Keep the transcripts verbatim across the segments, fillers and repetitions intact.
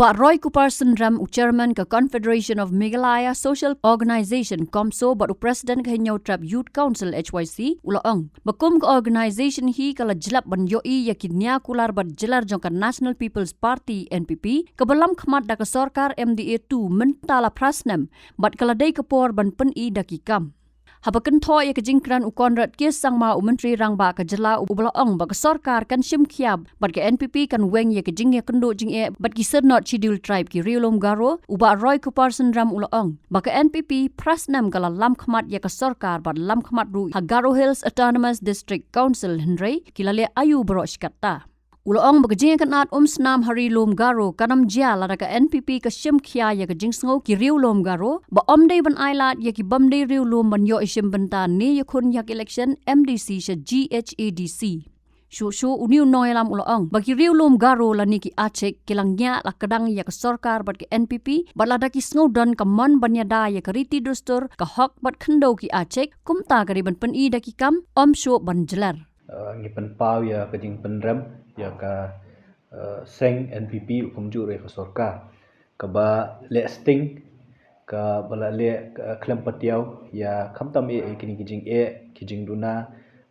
Bah Roy Kupar Synrem, u Chairman ka Confederation of Meghalaya Social Organisation, CoMSO, bad u President ka Hynñiewtrep Youth Council, H Y C, u la ong ba kum ka organisation hi ka la jlep ban ïohi ïa ki nia kular bad jler jong ka National People's Party, N P P, kaba lam khmat da ka sorkar M D A two mynta la phra snem, bad ka la dei ka por ban pyni da ki kam. Haba kynthoh ïa ka jingkren u Conrad K Sangma, u Myntri Rangbah ka jylla, uba la ong ba ka sorkar kan shim khia bad ka N P P kan weng ïa ka jingïakynduh jingeh bad ki syrnod Scheduled Tribe, ki riewlum Garo, u Bah Roy Kupar Synrem u la ong ba ka N P P phra snem ka la lam khmat ïa ka sorkar bad lam khmat ruh ha Garo Hills Autonomous District Council, hynrei ki la leh aïu baroh shi katta. U la ong ba ka jingïakynad umsnam ha ri lum Garo kan ym jia lada ka N P P ka shim khia ïa ka jingsngew ki riewlum Garo, ba ym dei ban ailad ïa ki bym dei riewlum ban ïoh ïashim bynta ne ïakhun ïa ka election M D C sha G H A D C. Shuh shuh, une u nongïalam u la ong ba ki riewlum Garo lane ki Achik ki la ngiah la kdang ïa ka sorkar bad ka N P P, bad lada ki sngew don ka mon ban ïada ïa ka riti dustur, ka hok bad khyndew ki Achik, kumta ka dei ban pyni da ki kam, ym shuh ban jler. Uh, ngi pynpaw ïa ka jingpynrem ïa ka, uh, seng N P P, kumjuh ruh ïa ka sorkar kaba leh sting, kaba la leh, uh, khlem patiaw ïa khamtam eh ïa kine ki jingeh, ki jingduna,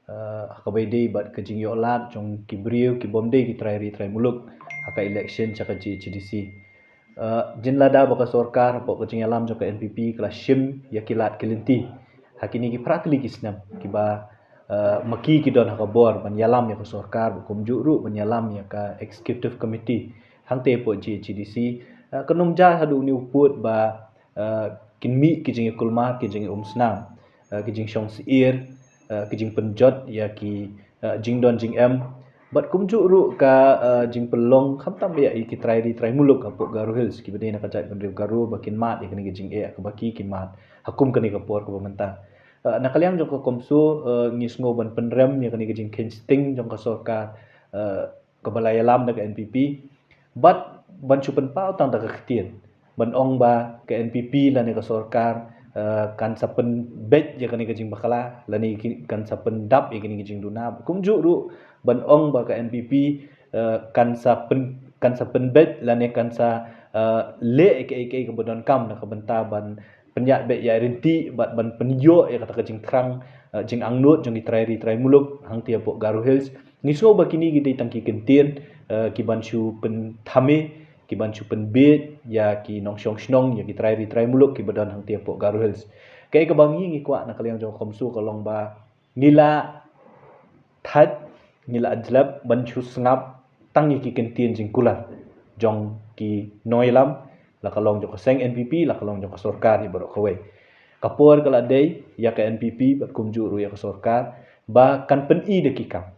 uh, ha kaba ïadei bad ka jingïoh lad jong ki briew ki bym dei ki trai ri trai muluk ha ka election sha ka G H A D C. Uh, jin lada ba ka sorkar hapoh ka jingïalam jong ka N P P ka la shim ïa ki lad ki lynti ha kine ki phra tylli ki snem kiba, uh, ma ki ki don ha ka bor ban ïalam ïa ka sorkar, bad kumjuh ruh ban ïalam ïa ka executive committee hangtei hapoh G H A D C, uh, kan ym jia haduh une u pud ba, uh, kin mih ki jingïakulmar, ki jingïaumsnam, uh, ki jingshong syier, uh, ki jingpynjot ïa ki, uh, jingdon jingem, bad kumjuh ruh ka, uh, jingpynlong khamtam ïa ki trai ri trai muluk hapoh Garo Hills kiba dei na ka jaitbynriew Garo ba kin mad ïa kane ka jingeh kaba ki ki mad ha kum kane ka por kaba mynta. Uh, na ka liang jong ka CoMSO, uh, ngi sngew ban pynrem ïa kane ka jingkheiñ sting jong ka sorkar, uh, kaba la ïalam da ka N P P, bad ban shu pynpaw tang da ka ktien ban ong ba ka N P P lane ka sorkar, uh, kan sa pynbeit ïa kane ka jingbakla lane ki, kan sa pyndap ïa kane ka jingduna, kumjuh ruh ban ong ba ka N P P, uh, kan sa pyn, kan sa pynbeit lane kan sa, uh, leh ïa kaei kaei kaba donkam na ka bynta ban pynïaid beit ïaid ryntih bad ban pynïoh ïa kata ka jingthrang, uh, jingangnud jong ki trai ri trai muluk hangtei hapoh Garo Hills. Ngi sngew ba kine ki dei tang ki kyntien, uh, ki ban shu pynthame, ki ban shu pynbeit ïa ki nongshong shnong, ïa ki trai ri trai muluk kiba don hangtei hapoh Garo Hills. Kaei kaba ngi ngi kwah na ka liang jong ka CoMSO ka long ba ngi la thait, ngi la jlep ban shu sngap tang ïa ki kyntien jingkular jong ki nongïalam, la ka long jong ka seng N P P, la ka long jong ka sorkar hi baroh kawei. Ka por ka la dei ïa ka N P P bad kumjuh ruh ïa ka sorkar ba kan pyni da ki kam.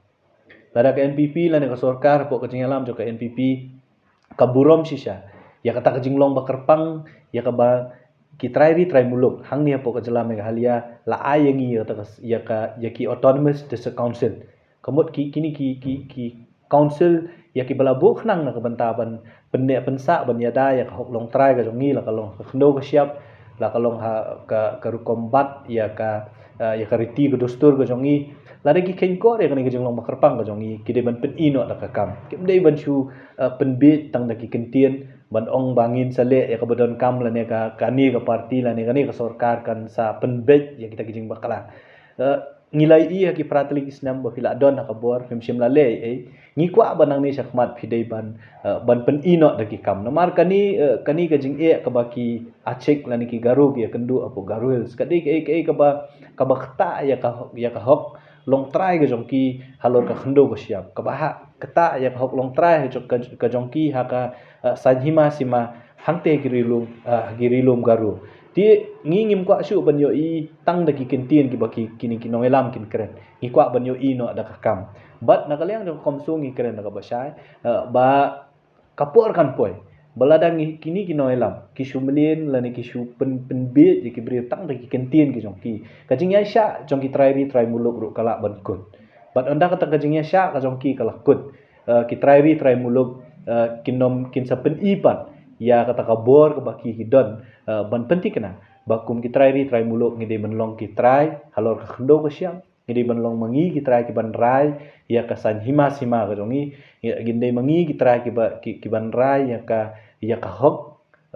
Lada ka N P P lane ka sorkar hapoh ka jingïalam jong ka N P P ka burom shisha ïa kata ka jinglong ba kyrpang ïa kaba ki trai ri trai muluk hangne hapoh ka jylla Meghalaya la ai ïa ngi ïa kata ka, ïa ka, ïa ki Autonomous District Council. Ka mut ki, kine ki, ki, ki council ïa kiba la buh khnang na ka bynta ban pynneh pynsah ban ïada ïa ka hok longtrai ka jong ngi, la ka long ha ka khyndew ka shyiap, la ka long ha ka, ka rukom bat ïa ka, eh, ïa ka riti ka dustur ka jong ngi. Lada ki kheiñ kor ïa kane ka jinglong ba kyrpang ka jong ngi, ki dei ban pyni noh da ka kam. Kim dei ban shu, eh, pynbeit tang da ki kyntien ban ong ba ngin sa leh ïa kaba donkam lane ka, kane ka party lane kane ka sorkar kan sa pynbeit ïa kita ki jingbakla. Eh, ngi la ïohi ha ki phra tylli ki snem ba phi la don ha ka bor, phim shym la leh ei ei. Ngi kwah ba nangne shakhmat phi dei ban, eh, ban pyni noh da ki kam. Namar kane, eh, kane ka jingeh kaba ki Achik lane ki Garo ki ïakynduh hapoh Garo Hills ka dei kaei kaei kaba, kaba ktah ïa ka, ïa ka hok longtrai ka jong ki halor ka khyndew ka shyiap, kaba ha ktah ïa ka hok longtrai ka, ka jong ki ha ka, eh, saiñ hima sima hangtei ha ki ri lum, eh, ha ki ri lum Garo. Te ngi ngim kwah shuh ban ïohi tang da ki kyntien kiba ki, kine ki nongïalam kin kren. Ngi kwah ban ïohi noh da ka kam. Bad na ka liang jong ka CoMSO ngi kren da kaba shai, eh, ba ka por kan poi ba lada ngi, kine ki nongïalam ki shu mlien lane ki shu pyn, pynbeit ïa ki briew tang da ki kyntien ki jong ki, ka jingïaishah jong ki trai ri trai muluk ruh ka lah ban kut. Bad ynda kata ka jingïaishah ka jong ki ka la kut, eh, ki trai ri trai muluk, eh, kin ym, kin sa pyni pat ïa kata ka bor kaba ki, ki don, eh, ban pynthikna ba kum ki trai ri trai muluk ngi dei ban long ki trai halor ka khyndew ka shyiap, ngi dei ban long ma ngi ki trai ki ban rai ïa ka saiñ hima sima ka jong ngi, ngi, ngi dei ma ngi ki trai kiba, ki, ki ban rai ïa ka, ïa ka hok,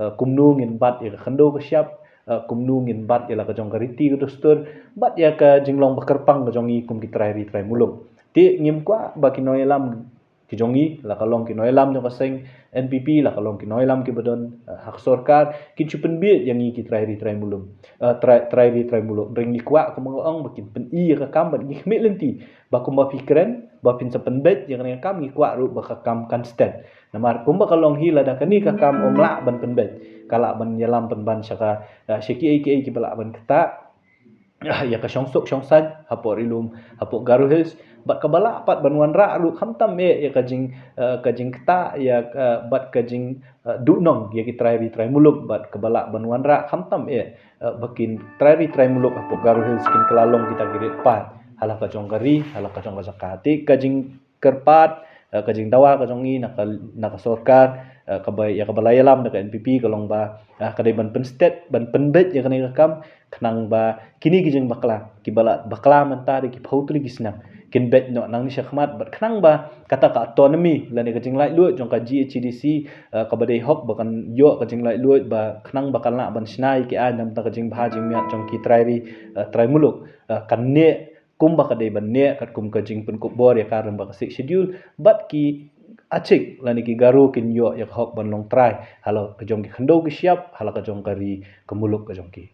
eh, kumno ngin bat ïa ka khyndew ka shyiap, eh, kumno ngin bat ïa la ka jong ka riti ka dustur, bad ïa ka jinglong ba kyrpang ka jong ngi kum ki trai ri trai muluk. Te ngim kwah ba ki nongïalam ki jong ngi, la ka long ki nongïalam jong ka seng N P P, la ka long ki nongïalam ki ba don, eh, ha ka sorkar, ki ju pynbeit ïa ngi ki trai ri trai muluk, eh, trai, trai ri trai muluk. Hynrei ngi kwah, kumba nga ong, ba kin pyni ïa ka kam bad ngi khmih lynti ba kumba phi kren ba phin sa pynbeit ïa kane ka kam, ngi kwah ruh ba ka kam kan stet. Namar kumba ka long hi, lada kane ka kam ym lah ban pynbeit, ka lah ban ïalam pynban sha ka, eh, sha kiei kiei kiba lah ban ktah, ah, ïa ka shongsuk shongsaiñ hapoh Ri Lum, hapoh Garo Hills, bad kaba lah pat ban wanrah ruh khamtam eh ïa ka jing, eh, ka jingktah ïa, eh, bad ka jing, eh, duhnong ïa ki trai ri trai muluk, bad kaba lah ban wanrah khamtam eh, eh, ba kin trai ri trai muluk hapoh Garo Hills kin kylla long kita ki rit paid ha la ka jong ka ri, ha la ka jong ka jaka. Te ka jing kyrpad, eh, ka jingdawa ka jong ngi na ka, na ka sorkar, eh, kaba, ïa kaba la ïalam da ka N P P ka long ba, eh, ka dei ban pynstet, ban pynbeit ïa kane ka kam, khnang ba kine ki jingbakla kiba la bakla mynta da ki phew tylli ki snem kin beit noh nangne shakhmat, bad khnang ba kata ka autonomy lane ka jinglaitluid jong ka G H A D C, eh, kaba dei hok ba kan ïoh ka jinglaitluid, ba khnang ba kan lah ban shna ïa ki aiñ namar ka jingbha jingmiat jong ki trai ri, eh, trai muluk, eh, kan neh kumba ka dei ban neh katkum ka jingpynkup bor ïa ka lyngba ka Sixth Schedule, bad ki Achik lane ki Garo kin ïoh ïa ka hok ban long trai ha la ka jong ki khyndew ki shyiap, ha la ka jong ka ri ka muluk ka jong ki.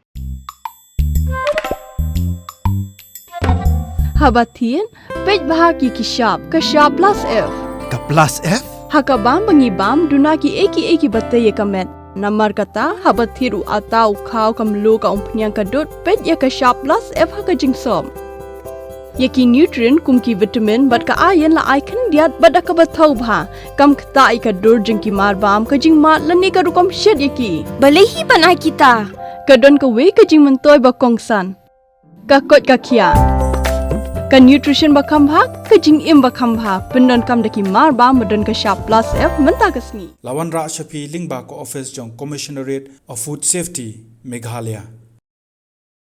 Haba thied, peit bha ki ki shap, ka shap plus F. Ka plus F? Ha ka bam ba ngi bam, duna kiei kiei kiba tei ïa ka met. Namar kata, haba thied u atta, u khaw, ka mluh, ka umphniang, ka dud, peit ïa ka shap plus F ha ka jingsop. Ïa ki nutrient kum ki vitamin bad ka iron la ai khyndiat bad da kaba thaw bha, kam ktah ïa ka dur jong ki marbam, ka jingmad lane ka rukom shet ïa ki. Balei hi ban ai kita? Ka don kawei ka jingmyntoi ba kongsan. Ka koit ka khiah. Ka nutrition ba kham bha, ka jingim ba kham bha, pyndonkam da ki marbam ba don ka shap plus F mynta ka sngi. La wanrah sha phi lyngba ka office jong Commissionerate of Food Safety, Meghalaya.